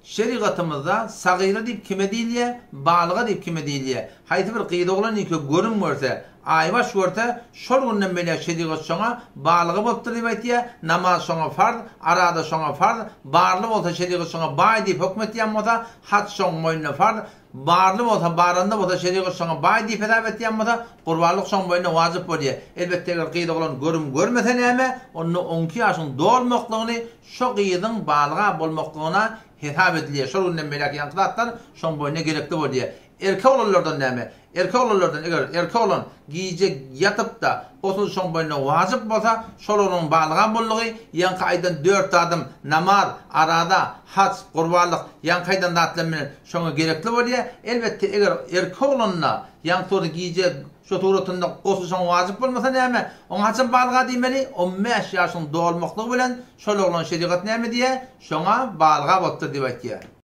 Şerigatymyzda sagyra diýip kime diýilýär, balyga diýip kime diýilýär? Haýsy bir gyz oglan ilki görüm görse, aýbaş görse, şol günden beýläk şerigat şoňa balyga bolupdyr diýip aýtýar, namaz şoňa farz, arada şoňa farz, barly bolsa şerigat şoňa baý diýip höküm etýän bolsa, haç şoň moýnuna farz, Barly bolsa, baranda bolsa, şerigat şoňa baý diýip hesap etýän bolsa, gurbanlyk şoň boýnuna wajyp bolýar. Elbetde, eger gyz oglan görüm görmese näme, onda onki ýaşyň dolmaklygyny şo gyzyň balyga bolmaklygyna hesap edilýär. Şol günden beýläk ýaňky zatlar şoň boýnuna gerekli bolýar. Erkek oglanlardan näme? Erkek oglanlardan eger erkek oglan gije ýatyp-da, gusl şoň boýnuna wajyp bolsa, şol oglanyň balyga boldugy, ýaňky aýdan dört zadym, namaz, araza, haj, gurbanlyk, ýaňky aýdan zatlarym bilen şoňa gerekli bolýar. Elbetde, eger erkek oglanda ýaňky surat gije şo suratynda gusl şoňa wajyp bolmasa näme, oňa haçan balyga diýmeli? On bäş ýaşyň dolmaklygy bilen şol oglan şerigat näme diýýär? Şoňa balyga bolupdyr diýip aýtýar.